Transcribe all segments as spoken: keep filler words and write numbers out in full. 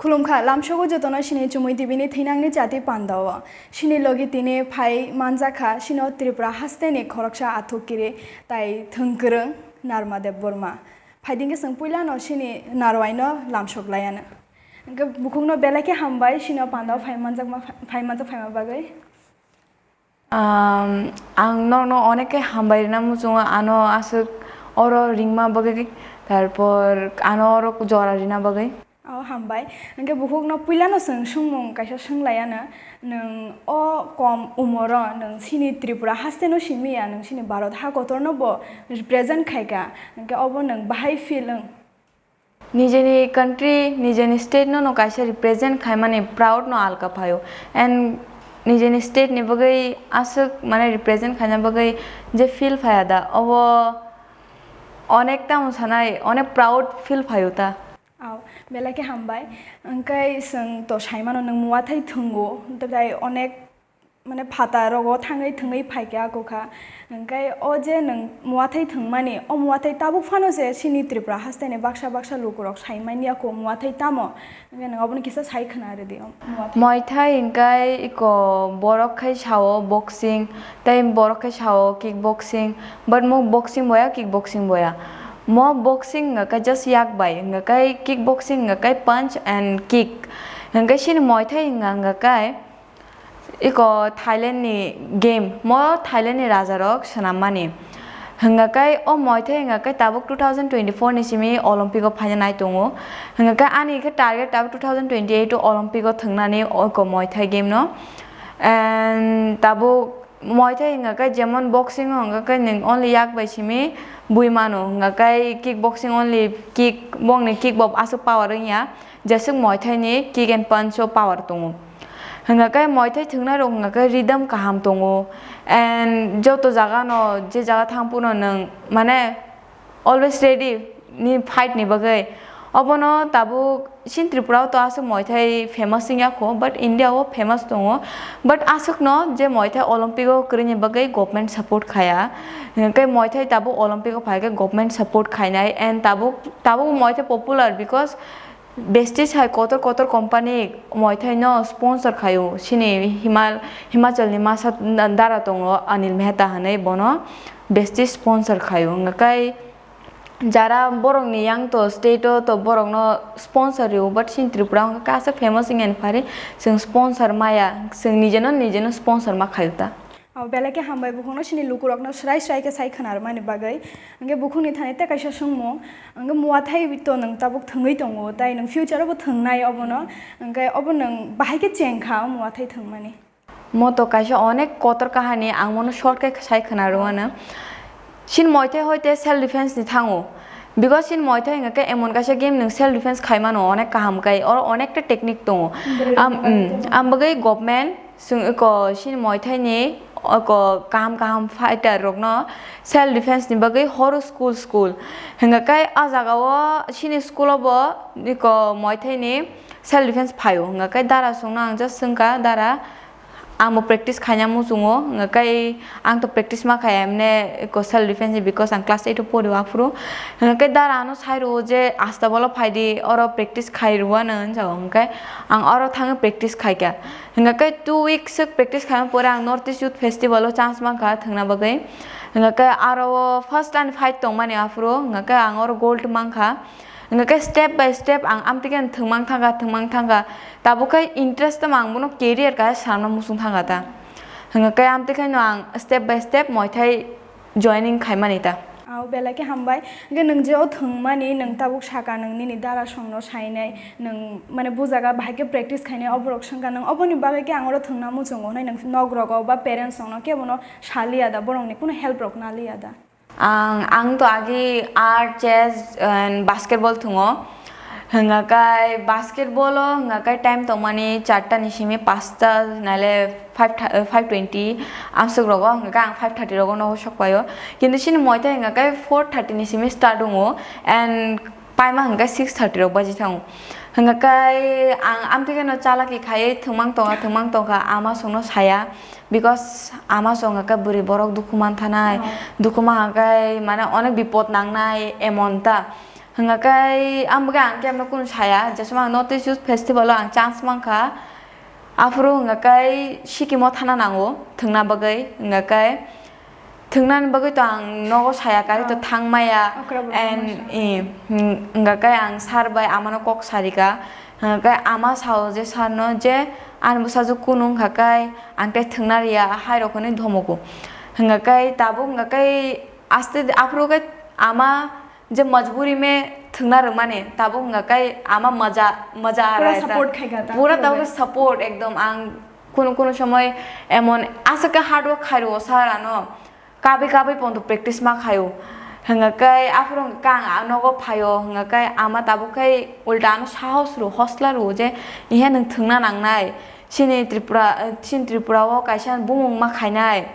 Khulumkha, lamsogo jotono sini Chumui T V ni thinangni chati pandao. Sini logi tini phai manjakha, sino Tripura hasteni khoroksa athuk kiri tai thwngkwrwng Narma Debbarma. Phaidingkhe chwng puilano sini narwaino lamsok laiano. Hwnkhe bukhukno belai khe hambai, sino pandao phai manjakma, phai manjak phaima bagwi. Um, ang norokno onek khe hambai rwna muchungo, ano aswk oro ringma bagwi, tarpor ano oro jora rwna bagwi. O hambai, hwnkhe bukhukno puilano chwng swngmung kaisa swng laiano, nwng o kom umoro nwng sini Tripura hasteno simi ya, nwng sini Bharat ha kotorno bo represent khaika, hwnkhe obo nwng bahai feel wng? Nijeni country, nijeni state no, no kaisa represent khaimani proud no alka phaio. And nijeni state ni bagwi aswk mane represent khaina bagwi je feel phaiya da, obo onek tamo sanai, onek proud feel phaio ta. Aw, belai khe hambai. Hwnkhe chwng to saimano nwng muathai thwngo, tei onek mane phataro o thangwi thwngwi phaikha ako kha. Hwnkhe o je nwng muathai thwngmani, o muathai tabuk phano se chini Tripura hasteni baksa baksa lukurok saimani ako muathai tamo? Hwnkhe nwng obono kisa sai khwna rwdi, o muathai. Muathai hwnkhe iko borok khai sao boxing, tei borok khai sao kick boxing, but mo boxing boya, kick boxing boya. Mo boxing hwnkhe just yak bai, hwnkhe kick boxing hwnkhe punch and kick. Hwnkhe chini muathai hwnkhe Iko Thailand ni game, mo Thailand ni raja rok swnammani. Hwnga kai o moithai hwnga kai tabuk two thousand twenty-four ni simi Olympic o phaina nai tongo. Hwnga kai ani khe target tabuk two thousand twenty-eight o Olympic o thwngnani o iko moithai game no. And tabuk moithai hwnga kai jemon boxing o hwnga kai nwng only yak bai simi bui mano. Hwnga kai kick boxing only kick, bongni kick bo aswk power wngya. Jeswk moithai ni kick and punch o power tongo. Hwnga khe moithai thwngnairok hwnga khe rhythm kaham tongo, and joto jaga no je jaga thang phano nwng mane always ready ni fight ni bagwi. Obono tabuk chini Tripura o to aswk moithai famous wngya kho, but India o famous tongo. But aswk no je moithai Olympic o kwrwini bagwi government support khaya. Hwnga khe moithai tabuk Olympic o phai khe government support khainai, and tabuk, tabuk moithai popular because Besties hai kotor kotor company moithai no sponsor khaio. Chini Himal-, Himachal ni masa dara tongo Anil Mehta hinwi, bono besties sponsor khaio. Hwnga kai jara borok ni yang to state o to borok no sponsor rio, but chini Tripura hwnga kai aswk famous wngya ni phari chwng sponsor maya, chwng nije no, nije no sponsor ma khaio ta. O belai khe hambai bukhukno chini lukurokno srai srai khe sai khwnarwmani bagwi. Hwnkhe bukhukni thani tei kaisa swngmung, hwnkhe muathai to nwng tabuk thwngwi tongo, tai nwng future o bo thwngnai obono, hwnkhe obo nwng bahai khe cheng kha o muathai thwngmani? Mo to kaisa onek kotor kahani, ang mono short khe sai khwnarwmano. Chini moithai hoite self defense ni thango, because chini moithai hwnkhe emon kaisa game nwng self defense khaimano onek kaham kai, oro onekta technique tongo. Am, mm, am bagwi government Chwng eko chini moithai ni eko kaham kaham fighter rok no self defense ni bagwi horo school school. Hwnga khe ah jaga o chini school o bo eko moithai ni self defense phai o. Hwnga khe dara song no ang just swngkha, "Dara, ang bo practice khaina muchungo." Hwnga khe ang to practice ma khai, emne eko self defense ni, because ang class eight o pori o aphuru. Hwnga khe dara ano sai rwo je, "Asta bolo phai di, oro practice khai rwo," ano hwnjago. Hwnga khe ang oro thangwi practice khai kha. Hwnga khe two weeks swk practice khaima pore ang North East Youth Festival o chance mankha thwngna bagwi. Hwnga khe aro o first ani fight tongmani aphuru, hwnga khe ang oro gold mankha. Hwnga khe step by step ang amtwi khe thwngmang thangkha, thwngmang thangkha. Tabuk khe interest tamo ang bono career kaisa sanma muchung thangkha ta. Hwnga khe amtwi khe no ang step by step moithai joining khaimani ta. Aw, belai khe hambai. Hwnkhe nwng je o thwngmani, nwng tabuk saka nwng nini dara songno sainai, nwng mane bujaga bahai khe practice khainai, oborok swngkha nwng oboni bagwi khe ang oro thwngna muchungo hwnwi nwng nok rogo ba parents rokno kebono saliya da, borokni kunu help rok naliya da? Ang, ang to agi art, chess and basketball thwngo. Hwnga kai basketball o hwnga kai time tongmani charta ni simi pasta naile five tha-, eh, five twenty amswk rogo, hwnga kai ang five thirty rogo nogo sok paio. Kintu chini moithai hwnga kai four thirty ni simi start wngo and paima hwnga kai six thirty rok baji thango. Hwnga kai ang amtwi khe no chalaki khai thwngmang tongkha, thwngmang tongkha, ama songno saya. Because ama song hwnkhe bwrwi borok dukhu manthanai, dukhu mankha khe mane onek bipot nangnai emon ta. Hwnga khe ang bagwi ang kemno kunu saya, jesama ang North East Youth Festival o ang chance mankha, aphuru hwnga khe Sikkim o thana nango thwngna bagwi, hwnga khe thwngnani bagwi to ang nogo saya kari to thangmaya, and hwnga khe ang sir bai amano kok sarika, hwnga khe ama sao je sir no je ani bwsajwk kunu wngkha khe ang tei thwngna riya hai rok hinwi dhomogo, hwnga khe tabuk hwnga khe aste aphuru khe ama je majburi me thwngna rwmani, tabuk hwnga khe ama maja maja pura ara support khaika ta, pura tabuk support ekdom. Ang kunu kunu somoi emon aswk khe hard work khairwo sir ano, kabwi kabwi pondo practice ma khaio, hwnga khe aphuru hwnga khe ang nogo phaio, hwnga khe ama tabuk khe ulta ano sahos rw hosla rw je ihe nwng thwngna nangnai, chini Tripura, chini Tripura o kaisa bumung ma khainai.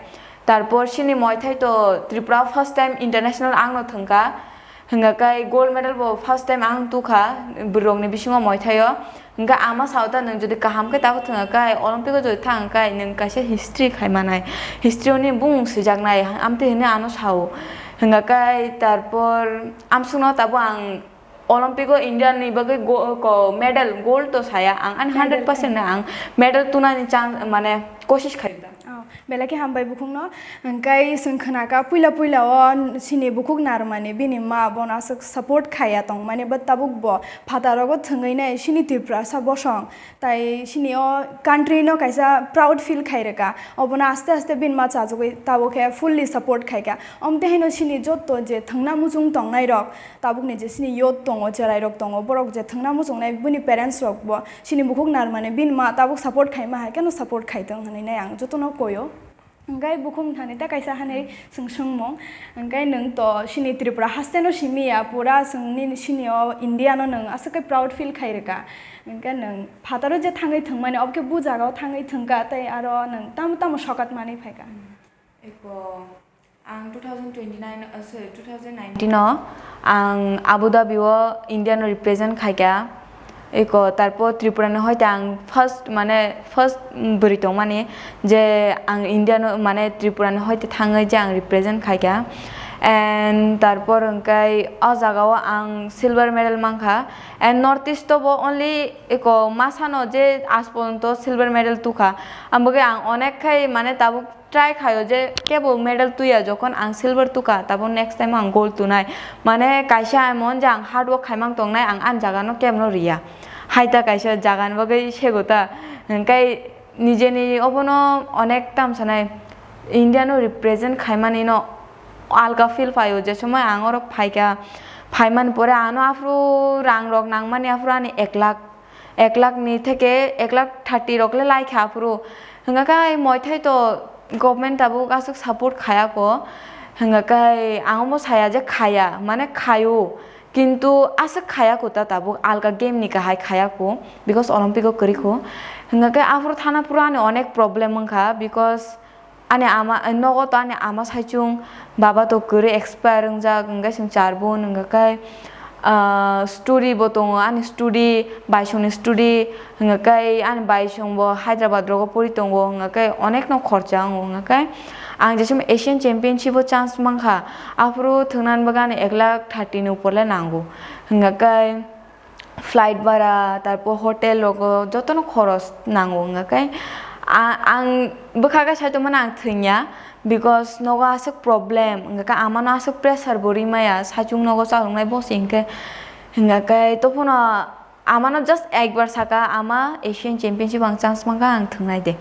Tarpor chini moithai to Tripura first time international ang no thwngkha. Hwnga khe gold medal bo first time ang tukha bwrwirokni bisingo moithaio. Hwnga ama sao ta nwng jodi kaham khe tabuk thwngkha khe Olympic o jodi thang khe nwng kaisa history khai manai. History oni bumung swijaknai amtwi hinwi ano sao. Hwnga khe tarpor amsukno tabuk ang Olympic o India ni bagwi go-, ko-, medal gold to saya ang ani hundred percent na ang medal tunani chance mane kosis khai. Oh, belai khe hambai bukhukno. Hwnkhe chwng khnakha puila puila o chini bukhuk narwkmani bini ma bono aswk support khaiya tongmani, but tabuk bo phataro go thwngwi nai chini Tiprasa bosong. Tai chini o country no kaisa proud feel khai rwkha. Obono aste aste bini ma chajagwi tabuk khe fully support khaikha. Omtwi haino chini joto je thwngna muchung tongnai rok, tabukni je chini youth tongo, cherai rok tongo, borok je thwngna muchungnai bini parents rok bo chini bukhuk narwkmani bini ma tabuk support khaima hai kheno support khai tong hinwi nai ang jotono koio. Hwnkhe bukhuk thani ta kaisa hanwi chwng swngmung, hwnkhe nwng to chini Tripura haste no simi ya, pura chwng nini chini o India no nwng aswk khe proud feel khai rwkha, hwnkhe nwng phataro je thangwi thwngmani, obo khe bu jaga o thangwi thwngkha, tei aro nwng tamo tamo sokat manwi phaikha? Eko, ang two thousand twenty-nine, uh, sorry, two thousand nineteen o ang Abu Dhabi o India no represent khaikha. Eko, tarpor Tripura ni hoite ang first, mane first bwrwi tongmani je ang India no, mane Tripura ni hoite thangwi je ang represent khaikha. And tarpor hwnkhe o jaga o ang silver medal mankha. And North East o bo only eko masano je aaj porjonto silver medal tukha. Ang bagwi ang onek khai mane tabuk try khaio je kebo medal tuya, jokhon ang silver tuka, tabuk next time ang gold tunai. Mane kaisa emon je ang hard work khaimang tongnai, ang ani jaga no kebo no riya. Hai ta kaisa jaga ni bagwi sego ta. Hwnkhe nijeni obono onek tam sanai, India no represent khaimani no alka feel phaio, je somoi ang oro phaikha, phaimani pore ano aphuru rang rok nangmani, aphuru ani ek lakh, ek lakh ni theke ek lakh thirty rok le laikha aphuru. Hwnkha khe moithai to government tabuk aswk support khaya ko, hwnkha khe ang omo saya je khaya, mane khaio, kintu aswk khaya ko ta tabuk alka game ni kahai khaya ko, because Olympic o kwrwi ko. Hwnkha khe aphuru thana phuru ani onek problem wngkha, because ani ama, nogo to ani ama saichung, baba to kwrwi expire wngjak, hwnkhe chwng char bon, hwnkha khe, ah, study bo tongo, ani study, baisongni study, hwnkha khe ani baisong bo Hyderabad rogo pori tongo, hwnkha khe onek no khorcha wngo, hwnkha khe ang jesum Asian Championship o chance mankha, aphuru thwngna bagwi ani ek lakh thirty ni upor le nango, hwnkha khe flight bara, tarpor hotel rogo jotono khoros nango, hwnkha khe a-, ang bwkha khe sai tongmani ang thwngya, because nogo aswk problem, hwnkha khe amano aswk pressure bo rimaya, saichung nogo chaloknai bosi hwnkhe, hwnkha khe tophuno amano just ekbar saka, "Ama, Asian Championship ang chance mankha, ang thwngnai de."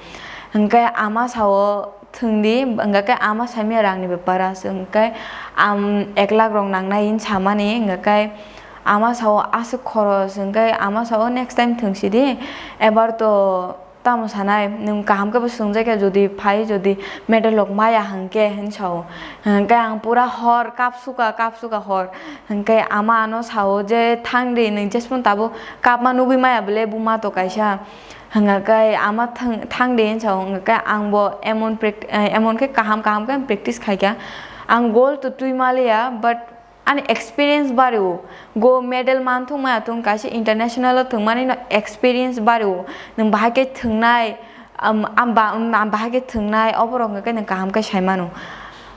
Hwnkhe ama sao, "Thwngdi," hwnkha khe ama saimaya rangni bepar aswk, hwnkhe am ek lakh rok nangnai hin samani, hwnkha khe ama sao aswk khoros, hwnkhe ama sao, "Next time thwngsidi, ebar to tamo sanai, nwng kaham khe bo swngjakya, jodi phai, jodi medal rok maya hwnkhe," hin sao. Hwnkhe ang pura hor kapsuka, kapsuka hor, hwnkhe ama ano sao je, "Thangdi, nwng jesmon tabuk kapma nugwi maya bole buma to kaisa." Hwnkha khe ama thang-, thangdi hin sao, hwnkha khe ang bo emon pract-, eh, emon khe kaham kaham khe practice khaikha. Ang gold to twi maliya, but ani experience bario. Go medal man thung maya thung kaisa international o thwngmani no experience bario. Nwng bahai khe thwngnai, am, am ba-, am bahai khe thwngnai, oborok hwnkha khe nwng kaham khe sai mano.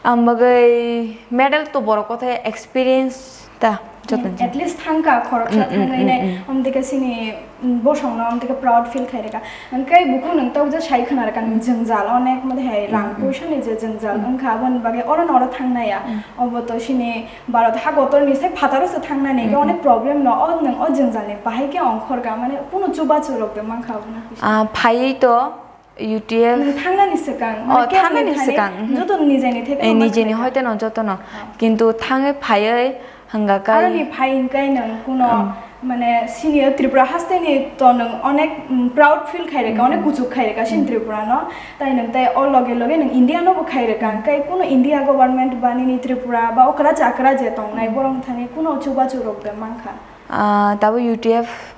Ang bagwi medal to borok kothai experience Ta, joto ni. At least thangka khoroksa Mm, mm, thangwi mm, nai, mm. Omtike sini, mm, bosongno omtike proud feel khairika. Hwnkhe bukhuk nwng tok je sai khwnarika, nwng jwngjal onek mode hai rang Mm, mm. poisa ni je jwngjal Mm. wngkha, aboni bagwi oro no oro thangnaya. Mm. Obo to sini Bharat hakotor ni sai phataro se thangnani, Mm, mm. onek problem no, o nwng o jwngjal ni bahai khe ongkhorka, mane kunu chubachu rok de mankha obo no kisa. Ah, phaiwi to U T F. Nwng thangnani swkang, Oh, mane kebo thangnani nini thani swkang, mhm. joto nijeni theke Eh, ma nijeni khaika. Hoite no joto no. Oh. Kintu thangwi phaiwi hwnga kai Aroni phai hwnkai nwng kuno, Um. mane sini Tripura haste ni to nwng onek, mm, proud feel khairika, onek Mm. kuchuk khairika sini Mm. Tripura no. Tai nwng tai o loge loge nwng India no bo khairika. Mm. Hwnkai kuno India government ba nini Tripura ba okra chakra je tongnai Mm. borok thani kuno chubachu rok de mankha. Ah, tabo U T F,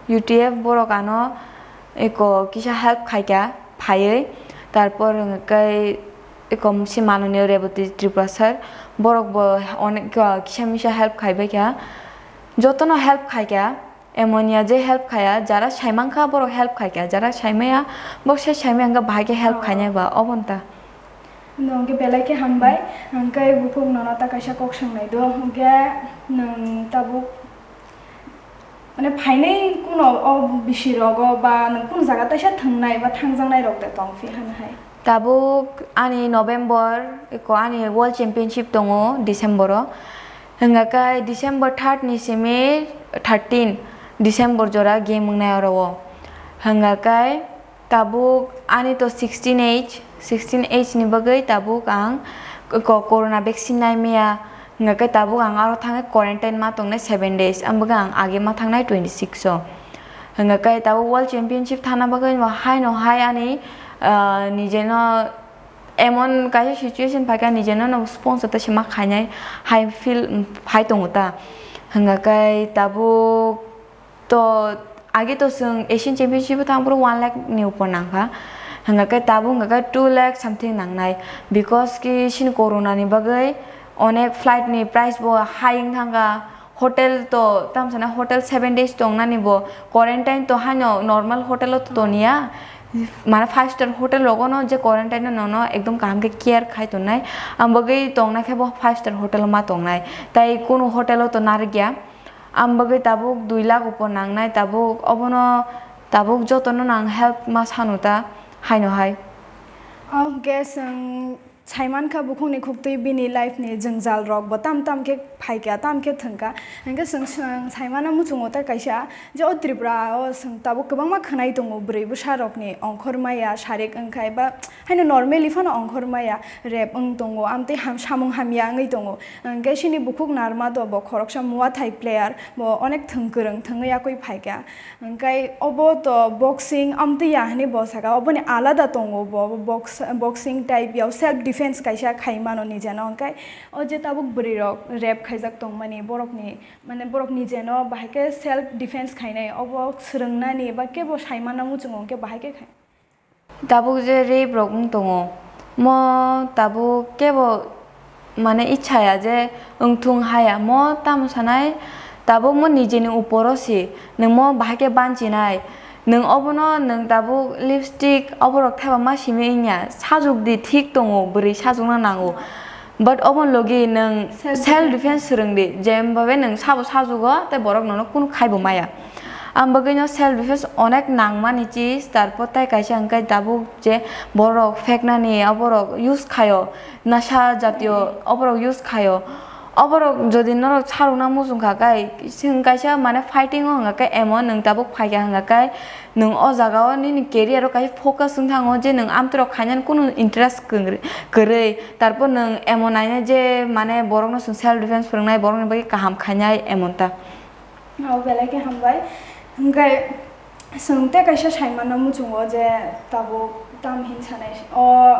U T F borok ano eko kisa help khaikha phaiwi, tarpor hwnkhe eko si mananiya Rebati Tripura sir, borok bo onek kisa misa help khaibaikha, jotono help khaikha, emoniya je help khaya, jara saimankha borok help khaikha, jara saimaya bo se saimaya hwnkhe bahai khe help Oh. khainai ba, obo nta. No, hwnkhe belai khe hambai, hwnkhe bukhuk nono ta kaisa kok swngnai do, hwnkhe nwng tabuk Mane phainai kuno o bisi rogo ba nwng kunu jaga taisa thwngnai ba thangjaknai rok de tong phi hano hai? Tabuk ani November eko ani World Championship tongo December o. Hwnga kai December third ni simi thirteen December jora game wngnai oro o. Hwnga kai Tabuk ani to sixteen age, sixteen age ni bagwi tabuk ang ko-, corona vaccine naimaya, hwnga khe tabuk ang aro thangwi quarantine ma tongnai seven days, ang bagwi ang age ma thangnai twenty six o. Hwnga khe tabuk World Championship thana bagwi no haino hai ani, ah, nijeno emon kaisa situation phaikha, nijeno no sponsor ta se ma khainai hai feel phai tongo ta. Hwnga khe tabuk To, age to chwng Asian Championship o thang phuru one lakh ni upor nang kha. Hwnga khe tabuk hwnga khe two lakh something nangnai. Because ki sini corona ni bagwi onek flight ni price bo high wng thang kha. Hotel to, tamo sana hotel seven days tong nani bo quarantine to haino normal hotel o to toniya. Mane five star hotel rogo no je quarantine no nono ekdom kaham khe care khai tongnai. Ang bagwi tong nai khe bo five star hotel o ma tong nai. Tai kunu hotel o to narwk ya. Ang bagwi tabuk dui lakh upor nangnai, tabuk obono tabuk jotono nang help ma sanu ta haino hai. O hwnkhe chwng saimankha bukhukni khuktwi bini life ni jwngjal rok bo tam tam khe phaikha, tam khe thwngkha. Hwnkhe chwng, chwng saimano muchungo ta kaisa je o Tripura o chwng tabuk kwbangma khwnai tongo bwrwi bwsa rokni ongkhor maya sarik wngkhai ba haino normally phano ongkhor maya rape wng tongo, amtwi ham-, samung hamya wngwi tongo. Hwnkhe sini bukhuk narma to bo khoroksa Muay Thai player, bo onek thwng kwrwng thwngwi yakwi phaikha. Hwnkhe obo to boxing amtwi ya hwnwi bo saka, oboni alada tongo bo, bo box-, boxing type ya self defense kaisa khai mano nijeno. Hwnkhe o je tabuk bwrwi rok rape khaijak tongmani borokni, mane borok nijeno bahai khe self defense khainai, obo swrwngnani ba kebo sai manna muchungo hwnkhe bahai khe khai. Tabuk je rape rok wng tongo, mo tabuk kebo mane ichaya je wngthung haya, mo tamo sanai tabuk mo nijeni uporo si, nwng mo bahai khe banchinai, nwng obono nwng tabuk lipstick oborok thaiba ma simi wngya, sajwk di thik tongo, bwrwi sajwkna nango. But obo logi nwng Self self defense. Defense swrwng di, je mbabe nwng sabo sajugo tei borok nono kunu khaibo maya. Ang bagwi no self defense onek nangmani chis, tarpor tai kaisa hwnkhe tabuk je borok pheknani oborok use khaio, nasha jatiyo oborok use khaio. Oborok jodi norok sarwkna muchung kha kai, chwng kaisa mane fighting o hwnkha khe emon nwng tabuk phaikha hwnkha khe, Nwng o jaga o nini career o kaisa focus wng thango je nwng amtwrok khainani kunu interest kwrwi, kwrwi. Tarpor nwng emon nainai je mane borokno chwng self defense phwrwngnai, borokni bagwi kaham khainai emon ta. O belai khe hambai. Hwnkhe chwng tei kaisa sai mano muchungo je tabuk tam hin sanai o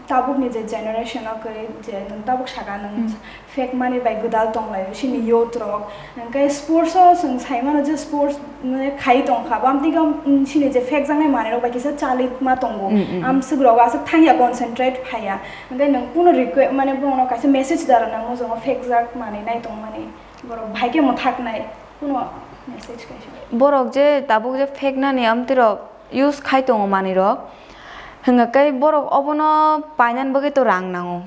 tabukni je generation o kwrwi je nwng tabuk saka nwng Hmm. Fake money bai gwdal tonglaio chini youth rok. Hwnkhe sports o chwng sai mano je sports, mane, khai tongkha, bam twi gam, mm, chini je fake jaknai manwi rok bai kisa chali ma tongo. Mm, mm. Amswk rok aswk thangya concentrate phaiya. Hwnkhe nwng kuno requi-, mane, bono kaisa message da rwna muchungo fake jak manwi nai tongmani. Borok bahai khe mwthaknai kuno message kaisa. Borok je tabuk je fake nani amtwi rok use khai tongo manwi rok. Hwnkhe borok obono painani bagwi to rang nango.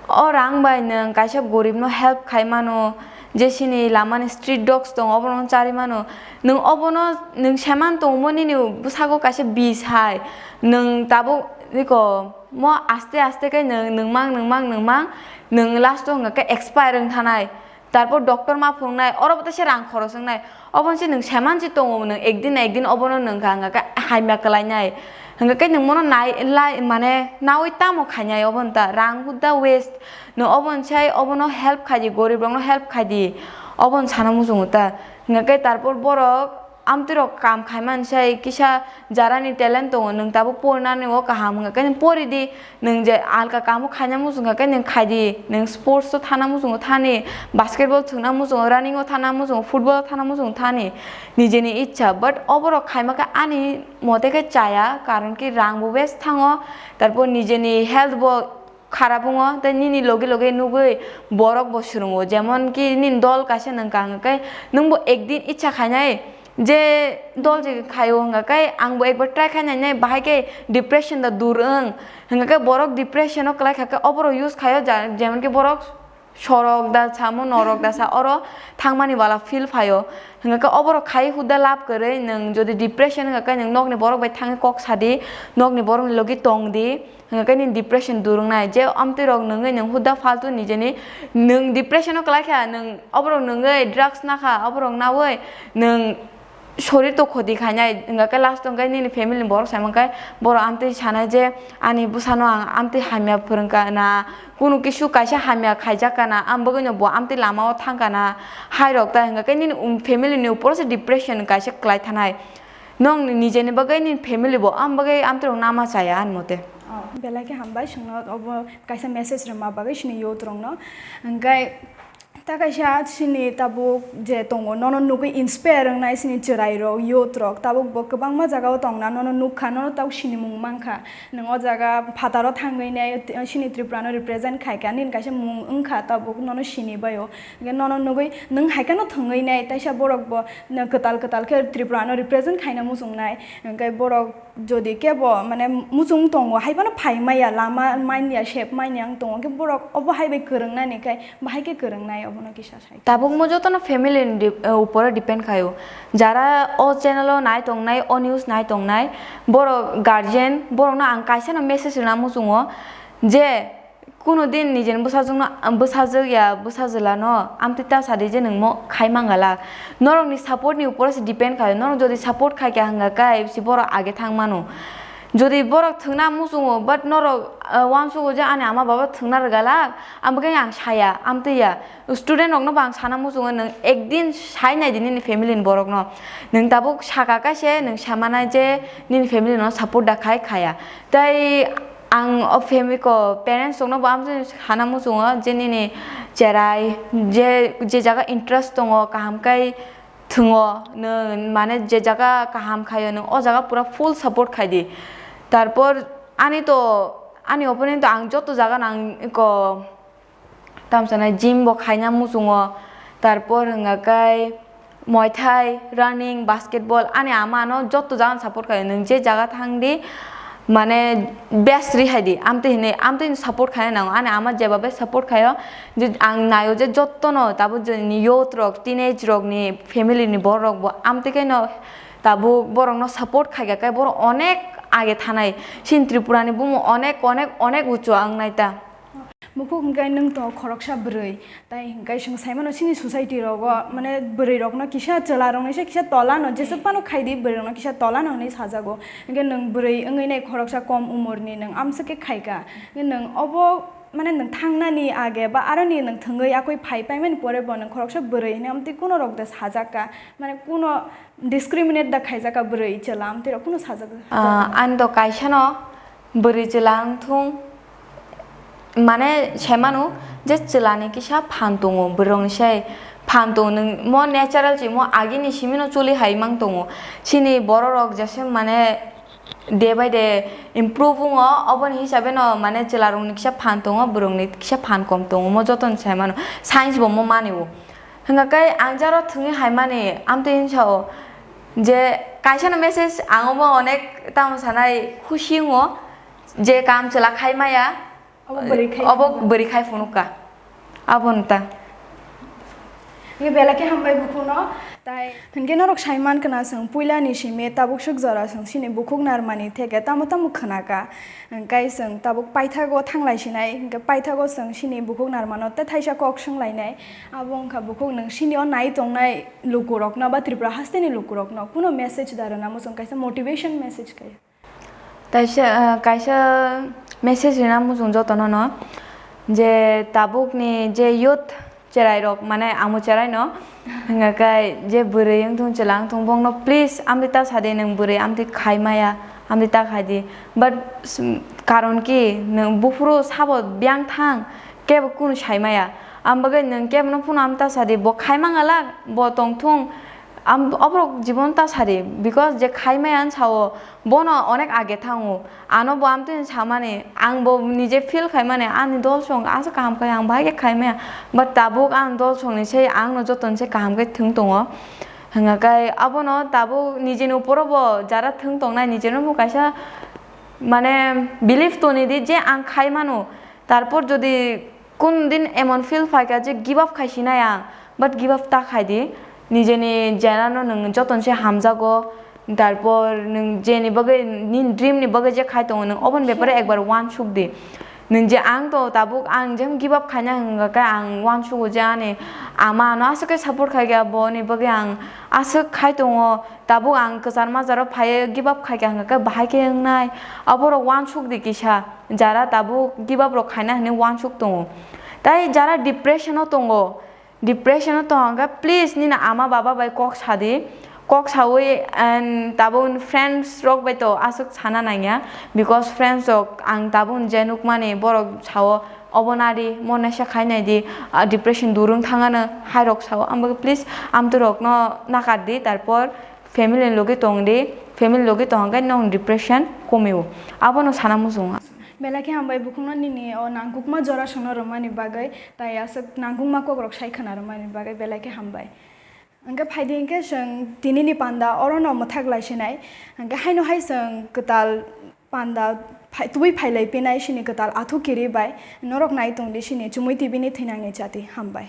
O rang bai nwng kaisa goribno help khai mano, Je sini lamani street dogs tongo, obono chari mano. Nwng obono, nwng seman tongmo nini bwsago kaisa bis hai. Nwng tabuk iko mo aste aste khe nwng, nwngmang, nwngmang, nwngmang, nwng last o hwnga khe expire wng thanai. Tarpor doctor ma phunuknai, oro bo teisa rang khoros wngnai. Obono se nwng seman se tongo, nwng ekdin na ekdin obono nwng kha hwnga khe hamya kwlainai. Hwnga khe nwng mono nai, lai, mane naui tamo khainai obono ta, rang hudda waste. Nwng obono sai obono help khai di, gorib rokno help khai di, obono sana muchungo ta. Hwnga khe tarpor borok amtwi rok kam khaimani sai kisa jarani talent tongo, nwng tabuk porinani o kaham hwnga khe nwng pori di, nwng je alka kamo khaina muchung kha khe nwng khai di, nwng sports o thana muchungo thani, basketball thwngna muchungo, running o thana muchungo, football o thana muchungo thani, nijeni ichha, but oborok khaima khe ani mote khe chaya, karon ki rang bo waste thango, tarpor nijeni health bo kharap wngo, tei nini logi logi nugui borok bo swrwngo, jemon ki nini dol kaisa nwng kha hwnga khe nwng bo ekdin ichha khainai je dol je khaio hwnga khe ang bo ekbar try khai nainai, bahai khe depression da dur wng hwnga khe borok depression o kwlai kha khe oborok use khaio, ja-, jemon ki borok sorok da samo norok da sa oro thangmani wala feel phaio hwnga khe oborok khai hudda lab kwrwi nwng jodi depression hwnga khe nwng nokni borok bai thangwi kok sadi, nokni borokni logi tong di. Hwnga khe nini depression dur wngnai, je amtwi rok nwngwi nwng huda faltu nijeni nwng depression o kwlai kha, nwng oborok nwngwi drugs nakha, oborok naui nwng sorir to khoti khainai, hwnga khe last o hwnga khe nini family ni borok sai mankhe borok amtwi sanai je ani bwsano ang amtwi hamya phwrwngkha na, kunu kisu kaisa hamya khaijak kana, ang bagwino bo amtwi lama o thangkha na, hai rok ta hwnga khe nini um, family ni upor o se depression kaisa kwlai thanai. Nwng nijeni bagwi nini family bo, ang bagwi amtwrwng nama chaya, ani mote. Oh, belai khe hambai, chwngno obo kaisa message rwma bagwi chini youth rokno. Hwnkhe ta kaisa chini tabuk je tongo, nono nugwi inspire wngnai chini chwrai rok, youth rok, tabuk bo kwbangma jaga o tongna, nono nukha, nono tabuk sinimung mankha. Nwng o jaga phataro thangwi nai, t-, chini Tripura no represent khaikha, nini kaisa mung wngkha, tabuk nono sinibaio. Hwnkhe nono nugwi nwng hai kheno thwngwi nai, taisa borok bo nwng kwtal kwtal khe Tripura no represent khaina muchung nai. Hwnkhe borok jodi kebo mane muchung tongo, hai phano phai maya, lama manya, sep manya wng tongo, hwnkhe borok obo hai bai kwrwng nani khai bahai khe kwrwng nai, obono kisa sai. Tabuk mo jotono family ni dip-, eh, upor o depend khaio. Jara o channel o nai tongnai, o news nai tongnai, borok guardian, borokno ang kaisa no message rwna muchungo je, Kuno din nijeni bwsajwkno, bwsajwk ya bwsajwlano amtwi ta sadi je nwng mo khai mangalak. Norokni support ni upor se depend khaio. Norok jodi support khaikha hwnga khe si borok age thang mano. Jodi borok thwngna muchungo, but norok, ah, uansugo je ani ama baba thwngna rwgalak, ang bwkhe ang saya, amtwi ya. Student rokno bo ang sana muchungo, nwng ekdin sai nai di nini family ni borokno. Nwng tabuk saka kha se, nwng samanai je nini family no support da khai khaya. Tei Ang o family ko parents rokno bo amtwi sana muchungo je nini cherai je, je jaga interest tongo kaham kai thwngo nwng, mane je jaga kaham khaio nwng o jaga pura full support khai di. Tarpor ani to, ani opinion to ang joto jaga nang ko Tamsana gym bo khaina muchungo, tarpor hwnga khe Muay Thai, running, basketball, ani ama ano jotto jaga no support khaio, nwng je jaga thang di, mane best ri hai di, amtwi hinwi, amtwi hinwi support khaina nango, ani ama jeba bai support khaio, je ang naio je jotto no tabuk joni youth rok, teenage rok ni family ni borok rok bo amtwi khe no tabuk borok no support khaikha khe borok onek age thanai, chini Tripura ni bumung onek, onek, onek uchu wngnai ta. Mukhuk hwnkhe nwng to khoroksa bwrwi, tai hwnkhe chwng saimano chini society rogo, mane, bwrwi rokno kisa chwla rokni se kisa tolano, jeswk phano khaidi bwrwi rokno kisa tolano hinwi sajago. Hwnkhe nwng bwrwi wngwi nai khoroksa kom umorni nwng amswk khe khaika. Hwnkhe nwng obo, mane, nwng thangnani age ba aroni nwng thwngwi akoi phai paimani pore bo nwng khoroksa bwrwi hinwi amtwi kuno rok de sajakka, mane, kuno discriminate da khaijaka bwrwi chwla amtwi rok kuno sajak. Ah, ani do kaisa no bwrwi chwla wngthung, mane, sai mano je chwla ni kisa phan tongo, bwrwi rok ni sai phan tongo, nwng mo natural se mo agi ni simi no choli hai mang tongo, chini borok rok jese, mane, day by day improve wngo, oboni hisabe no, mane, chwla rok ni kisa phan tongo, bwrwi rok ni kisa phan kom tongo, mo joto ni sai mano, science bo mo mani o. Hwnga khe ang jaro thwngwi hai mani, amtwi hinsa o je kaisa no message ang omo onek tamo sanai khusi wngo je kam chwla khai maya, Obo bwrwi khai obo phunukha. Bwrwi khai phunukha. Abo nta. Hwnkhe belai khe hambai bukhukno. Tai hwnkhe norok saiman khna, chwng puilani simi tabuk swk jora chwng chini bukhuk narmani theke tamo tamo khna kha. Hwnkhe chwng tabuk paithago thanglai sinai, hwnkhe paithago chwng chini bukhuk narmano tei thaisa kok swnglainai. Abo wngkha bukhuk nwng chini o nai tongnai lukurokno ba Tripura hasteni lukurokno kuno message da rwna muchung, kaisa motivation message kai. Taisa, ah, kaisa message rina muchung jotono no, je tabukni je youth cherai rok, mane ang bo cherai no, hwnga kai je bwrwi wngthung, chwla wngthung, bongno please amtwi ta sadi, nwng bwrwi amtwi khai maya, amtwi ta khai di. But s-, karon ki nwng buphuru sabo biyang thang, kebo kunu sai maya. Am bagwi nwng kebono phunu amta sadi, bo khai mangala, bo tongthung, am, oborok jibon ta sadi, because je khai maya ang sao, bono onek age thango. Ano bo amtwini samani, ang bo nije feel khaimani, ani dol song asa kaham khai, ang bahai khe khai maya. But tabuk ang dol songni sei angno jotoni se kaham khe thwng tongo. Hwnga kai abono tabuk nijeni uporo bo jara thwng tongnai, nijeno bo kaisa mane belief toni di je ang khai mano. Tarpor jodi kun din emon feel phaikha je give up khai sinai ang, but give up ta khai di, nijeni jera no nwng joton se hamjago, tarpor nwng jeni bagwi nini dream ni bagwi je khai tongo nwng oboni bepare ekbar uansuk di. Nwng je ang to tabuk ang jem give up khaina hwnga khe ang uansugo je ani ama ano aswk khe support khai kha, boni bagwi ang aswk khai tongo, tabuk ang kwchar majaro phaiwi give up khai kha hwnga khe bahai khe wngnai, aborok uansuk di kisa. Jara tabuk give up rok khaina hinwi uansuk tongo. Tai jara depression o tongo, depression o tongo hwnkhe please nini ama baba bai kok sadi, kok sawi and tabuk friends rok bai to aswk sana nangya, because friends rok ang tabuk je nukmani borok sao obo nadi mo naisa khai nai di, ah, depression durung thangano hai rok sao, ang bagwi please amtwi rok no nakar di, tarpor family ni logi tong di, family logi tong hwnkhe nwng depression komio, abono sana muchungo. Belai khe hambai bukhukno nini o nangkukma jora sono rwmani bagwi, tai aswk nangkukma kokrok sai khwna rwmani bagwi belai khe hambai. Hwnkhe phaidi hwnkhe chwng tinini panda orono mwthak lai sinai, hwnkhe haino hai chwng kwtal panda phai-, tubui phailai pinai chini kwtal athu kiri bai, norok nai tongdi chini Chumui T V ni thwinangni chati, hambai.